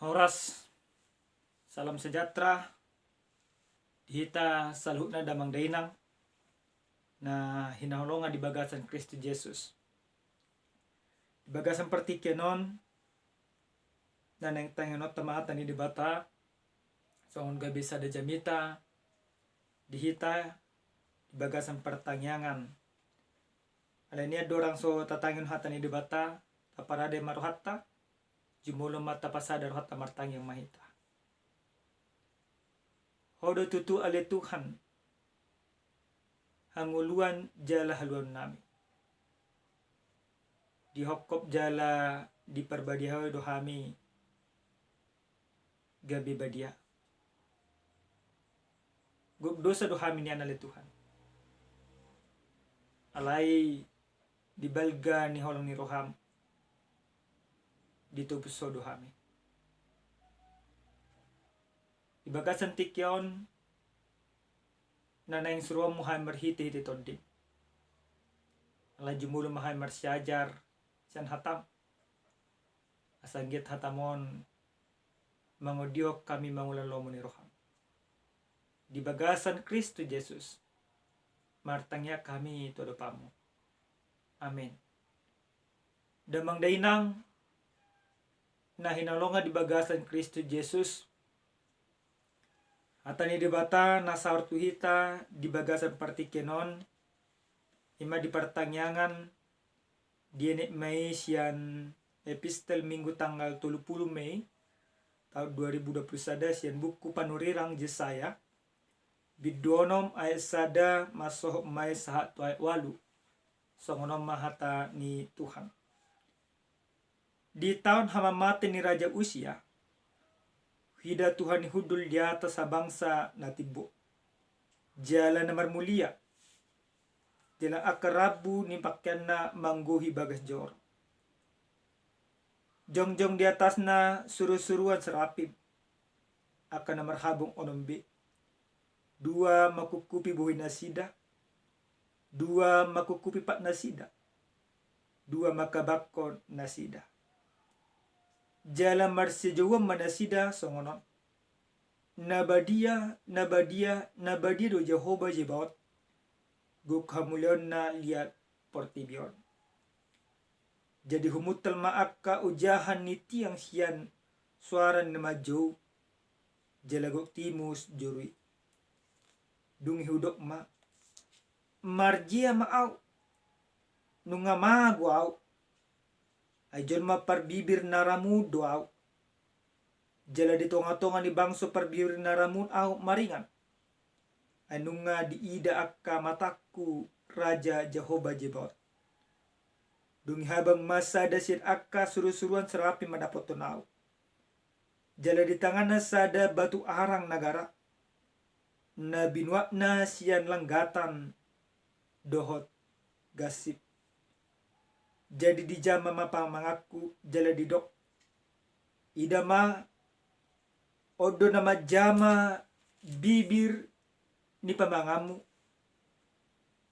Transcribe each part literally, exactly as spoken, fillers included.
Horas, salam sejahtera di hita saluhutna damang dainang na hinaholongan di bagasan Kristus Jesus. Di bagasan partingkian on, na naeng tangiangta ma hata ni Debata, songon gabe sada jamita di hita di bagasan partangiangan. Alani i andorang so tatangihon hata ni Debata, taparade ma rohanta, jumolo ma tapasada rohanta, martangiang ma hita. Ho do tutu ale Tuhan, hangoluan jala haluaon nami. Dihophop jala diparbadiahon do hami gabe badia. Gok dosa do hami nian ale Tuhan. Alai di balga ni holong ni roham, ditobus Ho do hami. Di bagasan tingki on, na naeng suruonmu hami marhitehite Tondim. Alai jumolo ma hami marsiajar sian hatam. Asa anggiat hatam on mangondihon hami mangula lomo ni roham. Di bagasan Kristus Jesus, martangiang hami tu adopanmu. Amen. Damang dainang na hinaholongan di bagasan Kristus Jesus, hata ni Debata na saor tu hita di bagasan partingkian on, i ma di partangiangan, dienet ma i sian epistel Minggu tanggal tolu pulu Mei taon dua ribu dua pulu sada sian buku panurirang Jesaya, bindu onom ayat sada mansohot ma i sahat tu ayat ualu. Songon on ma hata ni Tuhan. Di taon hamamate ni Raja Usia, huida Tuhan i hundul di atas habangsa na timbo jala na marmulia, jala angka rambu ni pangkeanna manggohi bagas joro. Jongjong di atasna surusuruan serapim, angka na marhabong onom be. Dua mangkupkupi bohi nasida, dua mangkupkupi pat nasida, dua mangkabangkon nasida. Jala marsijouon ma nasida songon on: Na badia, na badia, na badia do Jahowa Zebaot, gok hamuliaonna liat portibi on. Jadi humuntal ma angka ojahan ni tiang sian soara ni na manjou, jala gok timus joru i. Dung i hudok ma: Marjea ma ahu, nunga mago ahu, ai jolma parbibir na ramun do ahu. Jala di tongatonga ni bangso parbibir na ramun ahu maringan, ai nunga diida angka matangku Raja Jahowa Zebaot. Dung i habang ma sada sian angka surusuruan serapim mandapothon ahu. Jala di tanganna sada batu arang na gara, na binuatna sian langgatan dohot gansip. Jadi dijama ma pamanganku, jala didok: Ida ma, on do na manjama bibir ni pamanganmu,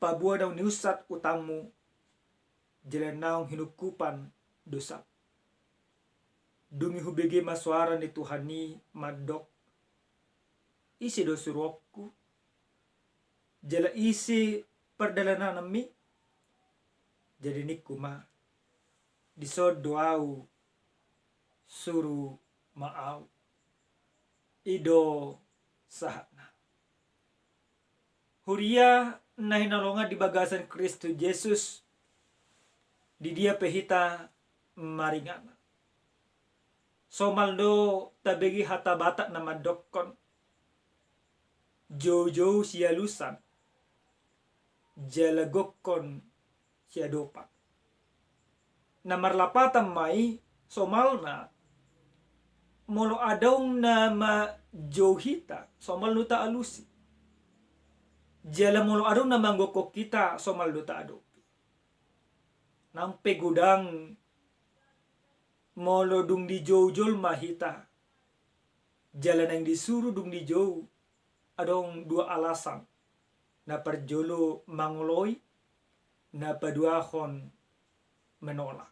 paboa naung niunsat utangmu, jala naung hinungkupan dosam. Dung i hubege ma soara ni Tuhan i mandok: Ise do suruonku? Jala ise pardalananmi? Jadi ningku ma: Dison do ahu, suru ma ahu. I do sahatna. Huria na hinaholongan di bagasan Kristus Jesus, di dia pe hita maringanan, somal do tabege hata Batak na mandokkon: Joujou sialusan, jala gokkon siadopan. Na marlapatan ma i, somalna, molo adong na manjou hita, somal do taalusi. Jala molo adong na manggokkon hita, somal do taadopi. Nang pe godang molo dung dijou jolma hita, jala naeng disuru dung dijou, adong dua alasan. Na parjolo mangoloi, na paduahon menolak.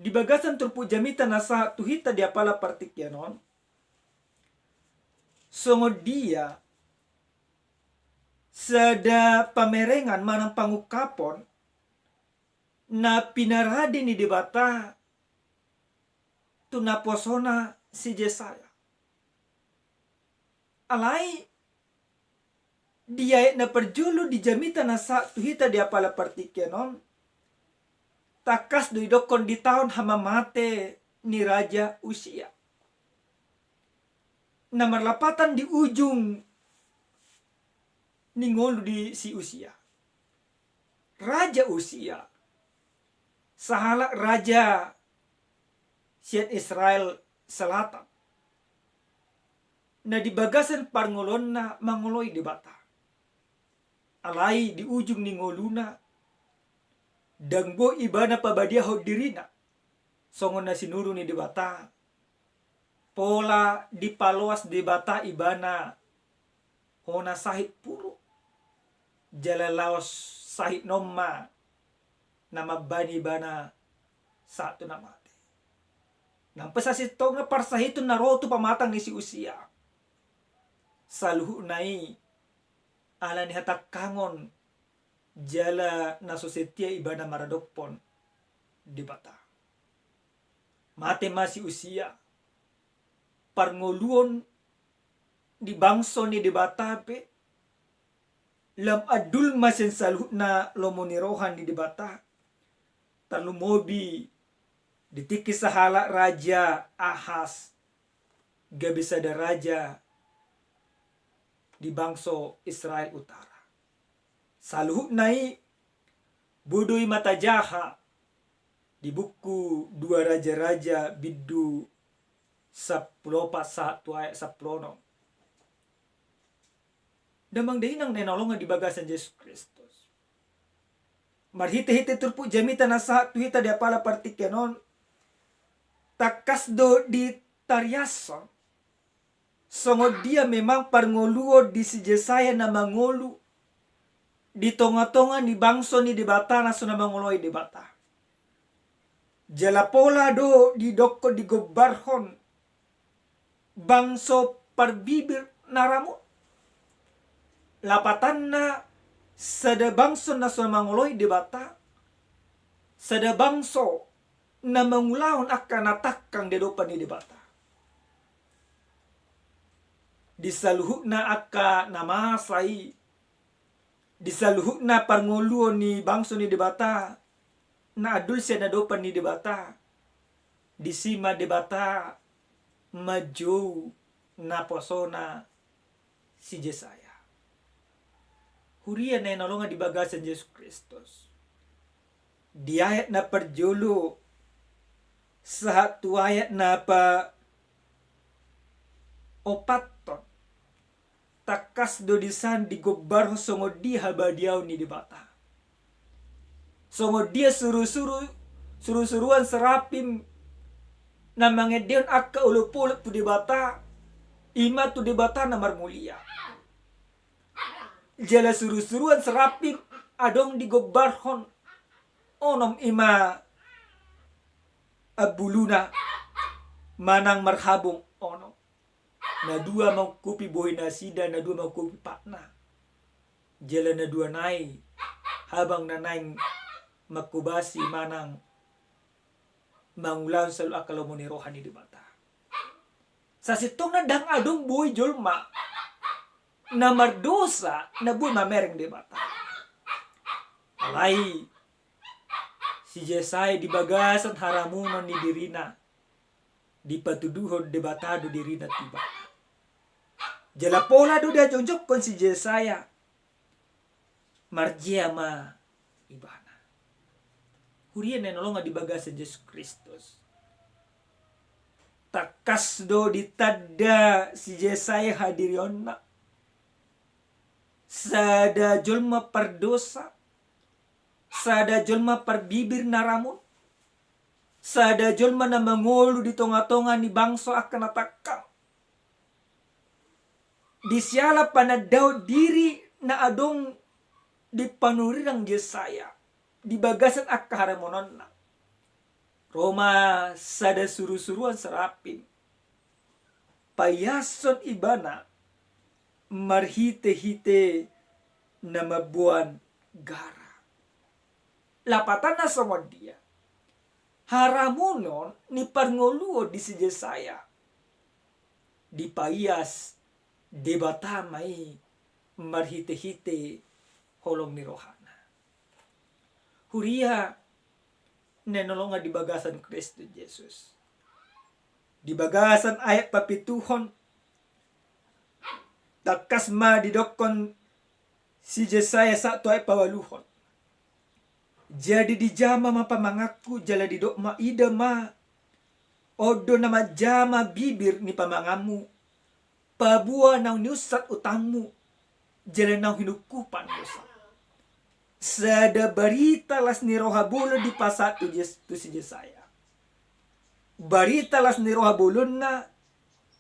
di bagasan turpuk jamita na sahat tu hita di apala partingkian on, songon dia sada pamerengan manang pangungkapon na pinarade ni Debata tu naposona si Jesaya. Alai di ayat na parjolo di jamita na sahat tu hita di apala partingkian on, tangkas do didokkon di taon hamamate ni Raja Usia, na marlapatan di ujung ni ngolu ni si Usia. Raja Usia sahalak raja sian Israel Selatan, na di bagasan parngoluonna mangoloi Debata. Alai di ujung ni ngoluna, ndang boi ibana pabadiahon dirina, songon na sinuru ni Debata, pola dipaloas Debata ibana hona sahit puru, jala laos sahit non ma na mambahen ibana sahat tu na mate. Nang pe sasintongna parsahiton na ro tu pamatang ni si Usia, saluhutna i ala ni hatangkangon jala na so setia ibana maradophon Debata. Mate ma si Usia, parngoluon di bangso ni Debata pe lam andul ma sian saluhutna lomo ni roha ni Debata, tarlumobi di tingki sahalak raja Ahas gabe sada raja di bangso Israel Utara. Saluhutna i boi do i ma tajaha di buku Dua Raja-raja bindu sampulu opat sahat tu ayat sampulu onom. Damang dainang na hinaholongan di bagasan Jesus Kristus, marhite-hite turpuk jamita na sahat tu hita di apala partingkian on, tangkas do ditariashon songon dia memang parngoluon di si Jesaya na mangolu di tonga-tonga ni bangso ni Debata na so na mangoloi Debata. Jala pola do didokkon digombarhon bangso parbibir na ramun. Lapatanna sada bangso na so mangoloi Debata, sada bangso na mangulahon angka na tangkang di adopan ni Debata. Di saluhutna angka na masa i, di saluhutna parngoluon ni bangso ni Debata na andul sian adopan ni Debata, disi ma Debata manjou naposona si Jesaya. Huria na hinaholongan di bagasan Jesus Kristus, di ayat na parjolo sahat tu ayat na paopathon, tangkas do disan digombarhon songon dia habadiaon ni Debata. Songon dia suru-suru, suru-suruan serapim na mangendehon angka olop-olop tu Debata, i ma tu Debata na marmulia. Jala suru-suruan serapim adong digombarhon onom, i ma ambuluna manang marhabong onom. Na dua mangkupi bohi nasida, na dua mangkupi patna. Jala na dua nai habang na naeng mangkobasi manang mangulahon saluhut angka lomo ni roha ni Debata. Sasintongna ndang adong boi jolma na mardosa na boi mamereng Debata. Alai si Jesaya di bagasan haramunon ni dirina, dipatuduhon Debata do dirina tu ibana. Jala pola do diajongjonghon si Jesaya, marjea ma ibana. Huria na hinaholongan di bagasan Jesus Kristus, tangkas do ditanda si Jesaya hadirionna sada jolma pardosa, sada jolma parbibir na ramun, sada jolma na mangolu di tonga-tonga ni bangso angka na tangkang. Di siala panandaon diri na adong di panurirang Jesaya di bagasan angka haramunonna, Ro ma sada surusuruan serapim, paiashon ibana marhitehite na mamboan gara. Lapatanna songon dia haramunon ni parngoluon di si Jesaya, dipaias Debata ma i marhitehite holong ni rohana. Huria na hinaholongan di bagasan Kristus Jesus, di bagasan ayat papituhon, tangkas ma didokkon si Jesaya sahat tu ayat paualuhon. Jadi dijama ma pamanganku, jala didok ma, ida ma, on do na manjama bibir ni pamanganmu, paboa naung niunsat utangmu, jala naung hinungkupan dosa. Sada barita las ni roha bolon dipasahat tu Jes-, tu si Jesaya. Barita las ni roha bolonna,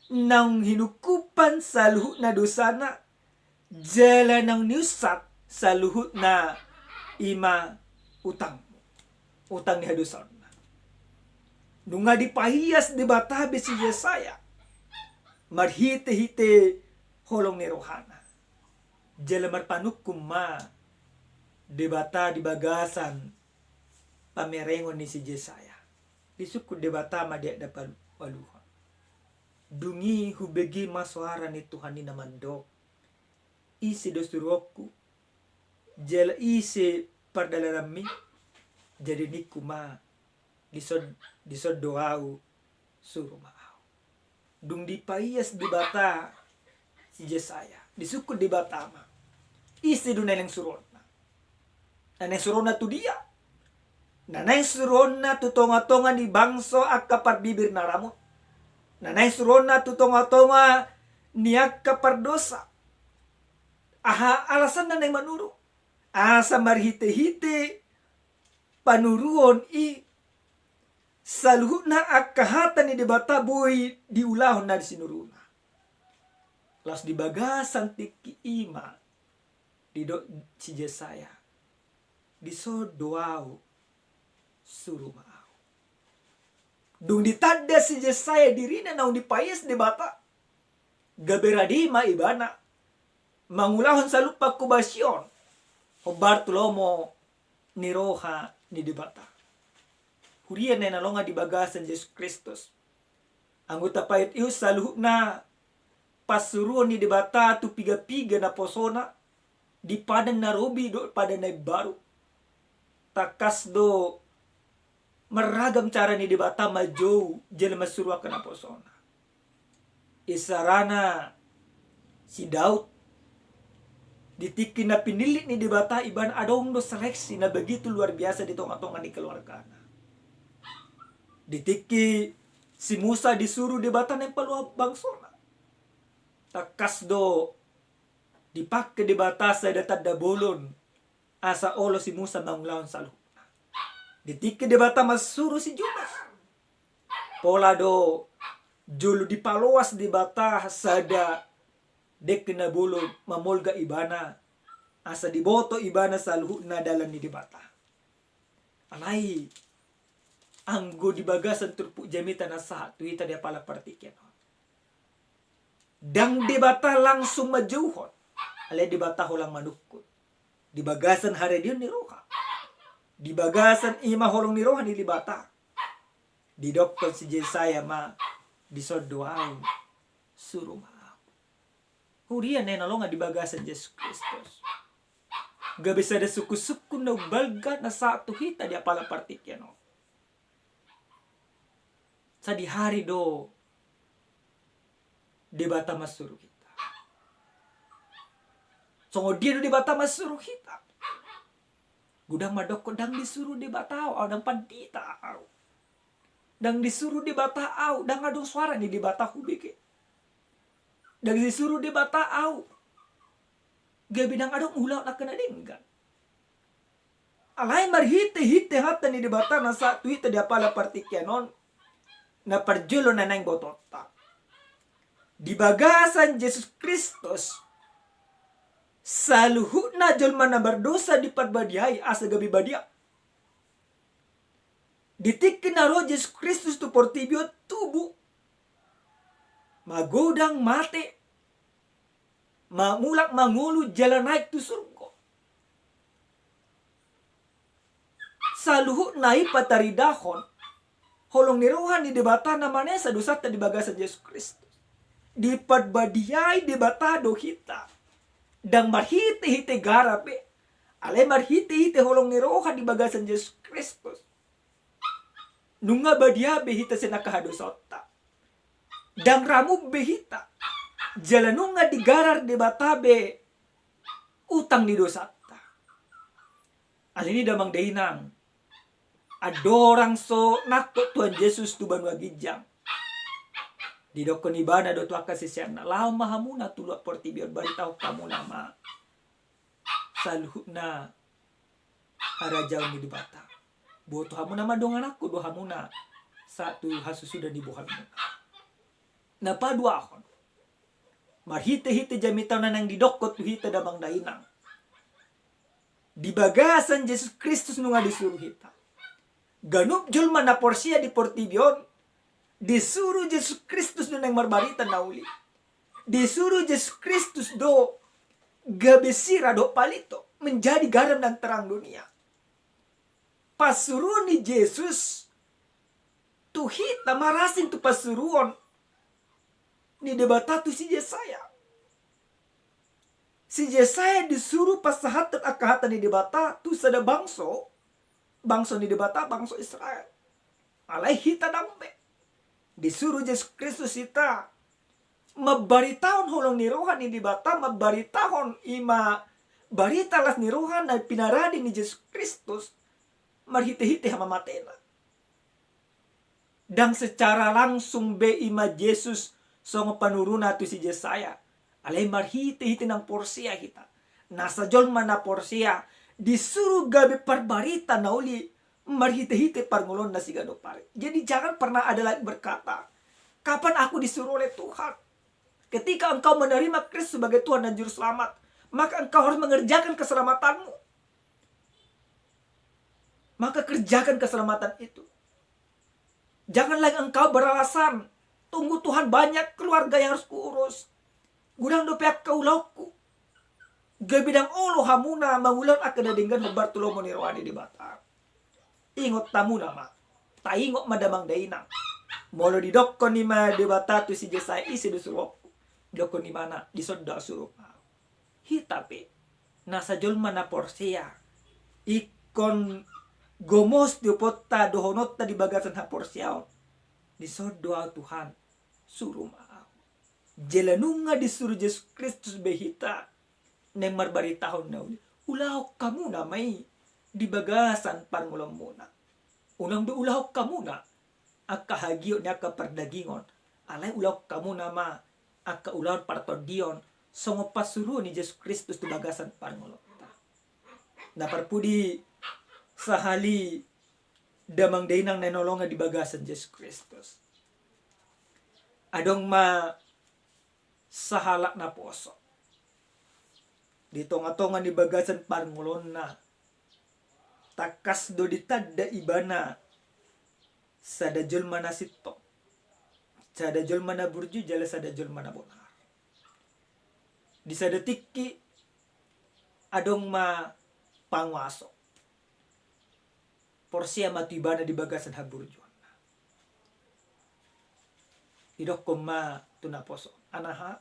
naung hinungkupan saluhutna dosana, jala naung niunsat saluhutna, i ma utangmu, utang ni hadosaonna. Nunga dipaias Debata be si Jesaya marhitehite holong ni rohana. Jala marpanungkun ma Debata di bagasan pamerengon ni si Jesaya. Disungkun Debata ma di ayat na paualuhon. Dung i hubege ma soara ni Tuhan i na mandok, ise do suruonku, jala ise pardalananmi? Jadi ningku ma, dison, dison do ahu, suru ma ahu. Dung dipaias Debata si Jesaya, disungkun Debata ma, ise do na naeng suruonna? Na naeng suruonna tu dia? Na naeng suruonna tu tongatonga ni bangso angka parbibir na ramun. Na naeng suruonna tu tongatonga ni angka pardosa. Aha alasanna naeng manuru? Asa marhitehite panuruon i, saluhutna angka hata ni Debata boi diulahon na di sinuruna. Laos di bagasan tingki i ma didok si Jesaya, dison do ahu, suru ma ahu. Dung ditanda si Jesaya dirina naung dipaias Debata, gabe rade ma ibana mangulahon saluhut pangkobasion hombar tu lomo ni roha ni Debata. Huria na hinaholongan di bagasan Jesus Kristus, anggo tapaihut-ihut saluhutna pansuruon ni Debata tu piga-piga naposona, di Padan na Robi dohot Padan na Imbaru, tangkas do marragam cara ni Debata manjou jala mansuru angka naposona. Isarana si Daud, di tingki na pinillit ni Debata, ibana adong do seleksi na begitu luar biasa di tongatonga ni keluargana. Di tingki si Musa disuru Debata naeng paluahon bangsona, tangkas do dipangke Debata sada tanda bolon asa olo si Musa mangulahon saluhutna. Di tingki Debata mansuru si Judas, pola do jolo dipaloas Debata sada dengke na bolon mamolga ibana, asa diboto ibana saluhutna dalan ni Debata. Alai anggo di bagasan turpuk jamita na sahat tu hita di apala partingkian on, ndang Debata langsung manjouhon, alai Debata holan manungkun. Di bagasan haradeon ni roha, di bagasan i ma holong ni roha ni Debata, didokkon si Jesaya ma, dison do ahu, suru ma ahu. Huria na hinaholongan di bagasan Jesus Kristus, gabe sada sungkunsungkun na umbalga na sahat tu hita di apala partingkian on. Sadihari do Debata mansuru hita. Songon dia do Debata mansuru hita? Godang mandokkon, ndang disuru Debata ahu, ahu ndang pandita ahu. Ndang disuru Debata ahu, ndang adong soara ni Debata hubege. Ndang disuru Debata ahu, gabe ndang adong huulahon angka na denggan. Alai marhitehite hata ni Debata na sahat tu hita di apala partingkian on, na parjolo na naeng botoonta, di bagasan Jesus Kristus, saluhutna jolma na mardosa diparbadiai asa gabe badia. Di tingki na ro Jesus Kristus tu portibi on, tubu, magodang, mate, ma-, mulak mangolu jala naek tu surgo. Saluhutna i pataridahon holong ni roha ni Debata na manesa dosanta di bagasan Jesus Kristus. Diparbadiai Debata do hita. Ndang marhite-hite garar be, alai marhite-hite holong ni roha di bagasan Jesus Kristus. Nunga badia be hita sian angka hadosaonta. Ndang ramuk be hita. Jala nunga digarar Debata be utang ni dosanta. Alani i damang dainang, andorang so nangkok Tuhan Jesus tu banua ginjang, didokkon ibana do tu angka siseanna, laho ma hamuna tu luat portibi on, baritahon hamuna ma saluhutna harajaon ni Debata. Boto hamuna ma, dongananku do hamuna sahat tu hasusuda ni bohalmuna. Na paduahon, marhite-hite jamita on na naeng didokkon tu hita damang dainang, di bagasan Jesus Kristus nunga disuru hita. Ganup jolma na porsea di portibi on disuru Jesus Kristus do naeng marbarita na uli. Disuru Jesus Kristus do gabe sira dohot palito, menjadi garam dan terang dunia. Parsuruon ni Jesus tu hita marasing tu parsuruon ni Debata tu si Jesaya. Si Jesaya disuru pasahathon angka hata ni Debata tu sada bangso, bangso ni Debata, bangso Israel. Alai hita ndang be. Disuru Jesus Kristus hita mambaritahon holong ni roha ni Debata, mambaritahon i ma barita las ni roha na pinarade ni Jesus Kristus marhite-hite hamamatena. Ndang secara langsung be i ma Jesus songon panuruna tu si Jesaya, alai marhite-hite naung porsea hita. Nasa jolma na porsea disuru gabe parbarita na uli marhite-hite parngoluon na siganup ari. Jadi jangan pernah ada lagi berkata, "Kapan aku disuruh oleh Tuhan?" Ketika engkau menerima Kristus sebagai Tuhan dan Juru Selamat, maka engkau harus mengerjakan keselamatanmu. Maka kerjakan keselamatan itu. Jangan lagi engkau beralasan, "Tunggu Tuhan, banyak keluarga yang harus kuurus. Godang dope angka ulaonku." Gabe ndang olo hamuna mangulahon angka na denggan hombar tu lomo ni roha ni Debata. Ingot hamuna ma. Taingot ma damang dainang. Molo didokkon i ma Debata tu si Jesaya, "Ise do suruonku?" Didokkon ibana, "Dison do ahu, suru ma ahu." Hita pe, nasa jolma na porsea, ingkon gomos di ompunta dohononta di bagasan haporseaon, "Dison do ahu Tuhan, suru ma ahu." Jala nunga disuru Jesus Kristus be hita naeng marbaritahon na uli. Ulahon hamuna ma i di bagasan parngoluonmuna. Unang be ulahon hamuna angka hagiot ni angka pardagingon, alai ulahon hamuna ma angka ulaon partondion songon parsuruon ni Jesus Kristus tu bagasan parngoluonta. Na parpudi sahali damang dainang na hinaholongan di bagasan Jesus Kristus. Adong ma sahalak naposo. Di tonga-tonga ni bagasan parngoluonna, tangkas do ditanda ibana sada jolma na sintong, sada jolma na burju, jala sada jolma na bonar. Di sada tingki adong ma panguaso. Porsea ma tu ibana di bagasan haburjuonna. Didokkon ma tu naposo, "Anaha,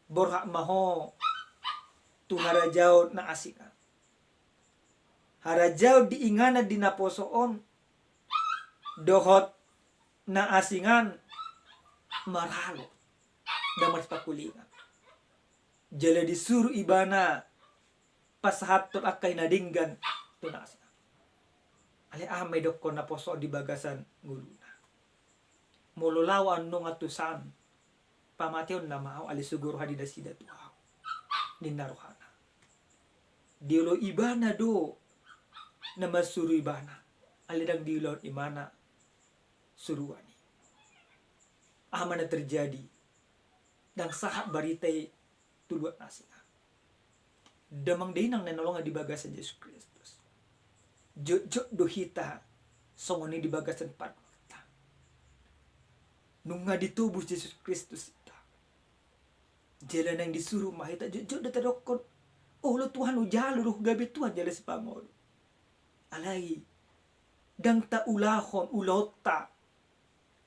borhat ma ho tu harajaon na asing an." Harajaon di inganan di naposo on dohot na asing an maralo, ndang marsipakulingan. Jala disuru ibana pasahathon angka na denggan tu na asing an. Alai aha ma didokkon naposo on di bagasan ngoluna? "Molo laho ahu annon tu san, pamateonna ma ahu, alai sogo roha ni nasida tu ahu," ninna rohana. Dioloi ibana do na mansuru ibana, alai ndang diulahon ibana suruan i. Aha ma na terjadi? Ndang sahat barita i tu luat na asing an. Damang dainang na hinaholongan di bagasan Jesus Kristus, jotjot do hita songon i di bagasan parngoluonta. Nunga ditobus Jesus Kristus hita. Jala naeng disuru ma hita, jotjot do tadokkon, olo Tuhan, hujalo do, gabe Tuhan jala sipangolu. Alai ndang taulahon ulaonta,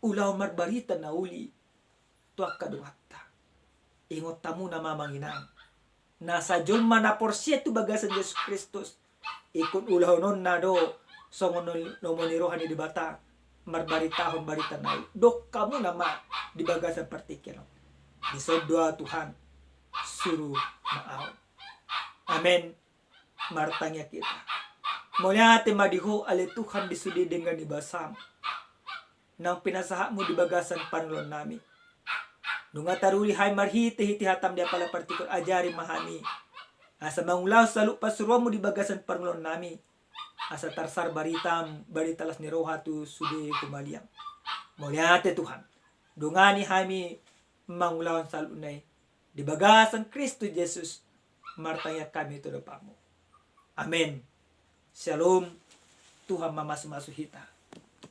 ulaon marbarita na uli tu angka donganta. Ingot hamu ma amang inang, nasa jolma na porsea tu bagasan Jesus Kristus, ingkon ulahononna do songon lomo ni roha ni Debata, marbaritahon barita na uli. Dok hamu ma di bagasan partingkian on, dison do ahu Tuhan, suru ma ahu. Amen. Martangiang hita. Mauliate ma di Ho ale Tuhan di sude denggan ni basam naung pinasahatmu di bagasan parngoluonnami. Nunga taruli hami marhitehite hatam di apala partingkian on, ajari ma hami asa mangulahon saluhut parsuruonmu di bagasan parngoluonnami, asa tarsaor baritam, barita las ni roha tu sude humaliang. Mauliate Tuhan, dongani hami mangulahon saluhutna i. Di bagasan Kristus Jesus martangiang hami tu adopanmu. Amen. Syalom. Tuhan mamasumasu hita.